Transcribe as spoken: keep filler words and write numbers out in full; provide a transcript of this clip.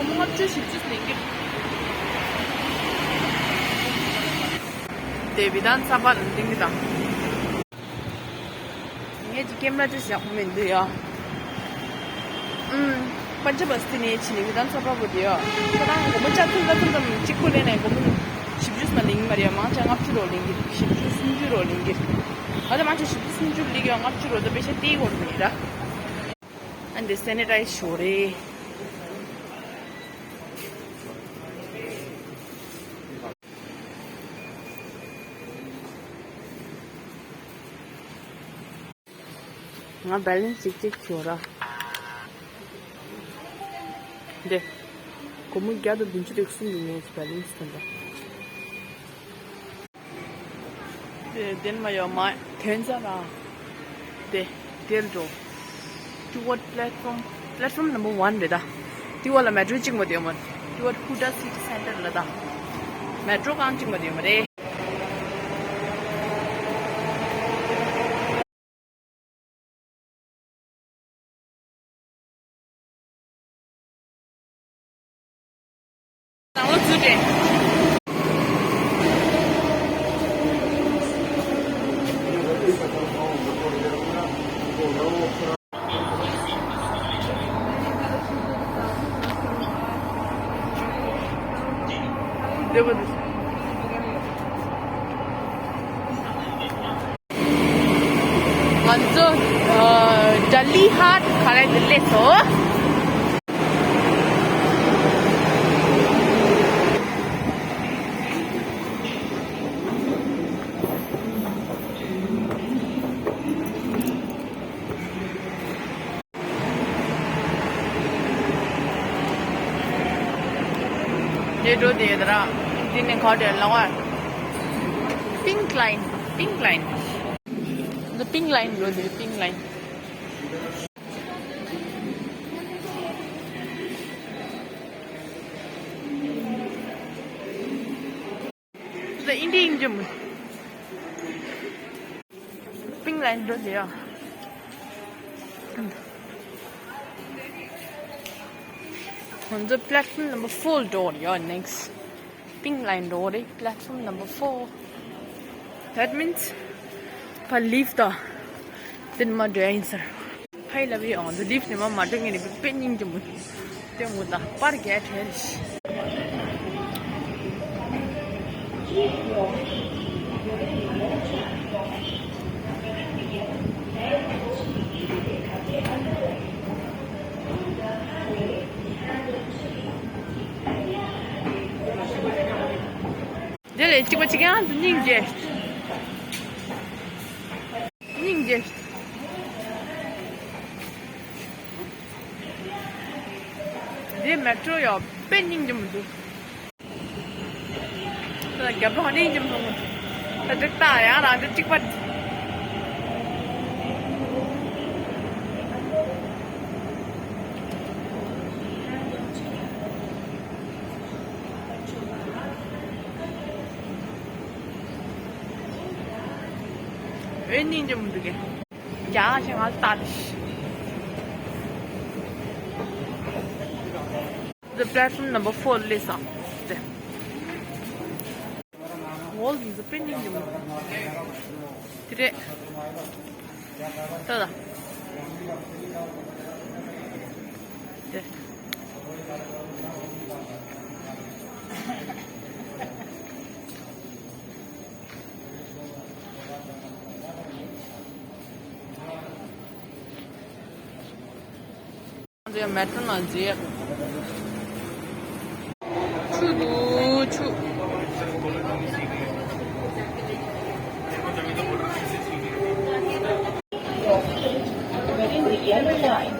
ལྔ་བཅུ་བཞི་བཅུ་ལེན་གྱི། དེ་བི་དྷཱན་ས་བྷ་ལ་འདིང་གི་དང་། ངས་ཀྱི་ཀེམ་ར་ཅི་ཞིག་ཡག་པོ་མི་འདུག་ཡ། ཨུམ། པན་ཇ་བ་སྟི་ནས་ཕྱིན་ནས་བི་དྷཱན་ས་བྷ་བོ་དེ་ཡ། ཁོ་རང་སྒོར་མོ་ཆ་ཐུང་ཙམ་ཐུང་ཙམ་གཅིག་པུ་ལེན་ནས་སྒོར་མོ་བཞི་བཅུ་ཙམ་ལེན་གྱི་མ་རེད་ཡ། མང་ཆེ་ལྔ་བཅུ་རོ་ལེན་གྱི་རེད། བཞི་བཅུ་སུམ་ཅུ་རོ་ལེན་གྱི་རེད། ང་ཚོ་མང་ཆེ་བཞི་བཅུ་སུམ་ཅུ་ལེན་གྱི་ཡ། ལྔ་བཅུ་རོ་ད་པེ་ཤ་ཏི་གོར་མི་ར། ཨ་འདི་སེ་ནི་ཊའི་ཛི་ཞོ་རེད། ང་བེ་ལེན་སི་ཅིག་ཅིག་ཞོ་ར། འདི། སྒོར་མོ་བརྒྱ་དང་བདུན་ཅུ་དོན་གསུམ་གྱི་ངའི་བེ་ལེན་སི་དེ་འདྲ། དེ་དེ་མ་ཡོད་མ་དོན་ཚ་ར། དེ་དེར་འགྲོ། Toward platform, platform number one རེད་ད། དེ་བ་ལ་མེ་ཊོ་གཅིག་མ་དེ་ཡོད་མ། Toward Khuta city center ལ་ད། མེ་ཊོ་གང་གཅིག་མ་དེ་ཡོད་མ་རེད། ནང་ལོགས་ཚུད་དེ། འདི་བ་འདི། ང་ཚོ་ཨ་ཌལ་ལི་ཧཱཊ་ག་ལེ་འདི་སླེབས་སོང་། དེ་འགྲོ་དེ་ཡོད་ར། དེ་ནས་ག་དེ་ལ་བ། Pink Line, Pink Line. The Pink Line འགྲོ་དེ་Pink Line. The Indian Jumbo. Pink Line འགྲོ་དེ་ཡ། ང་ཚོ་platform number four འགྲོ་ཡ། Next Pink Line འགྲོ་རེད། Platform number four. That means ཕར་ལིབ་ཊི་དང་དེ་མ་འགྲོ་ཡ་ཡིན་ཟེར། ཕའི་ལ་བི་ཨང་དུ་ལིབ་ཊི་ནས་མ་མ་འགྲོ་ངེས་ནས་དཔེ་སྙིང་རྗེ་མོ། དེ་མོ་ད་པར་རྒྱག་བྲལ་ཞིག་དེ་ལས་གཅིག་པ་གཅིག་ཡང་དུ་སྙིང་རྗེ། སྙིང་རྗེ། འདི་མེ་ཊོ་ཡོད་དཔེ་སྙིང་རྗེ་མི་འདུག་ད་རྒྱབ་ལོགས་སྙིང་རྗེ་མི་འདུག་ད་འདི་ལྟ་ཡང་རང་འདི་གཅིག་པ། འོན་སྙིང་རྗེ་མི་འདུག་གས། རྒྱག་ཞིང་ང་ལྟ་རེ། The platform number four སླེབས་སོང་། དེ། ཝོལ་འདི་ཚོ་དཔེ་སྙིང་རྗེ་མོ། དེ་རེད། ལྟོས་དང་། དེ། ང་ཚོ་ཡང་མེ་ཊོ་ནང་འཛུལ་ཡ། ཆུ་འདུག་ཆུ། Within the yellow line.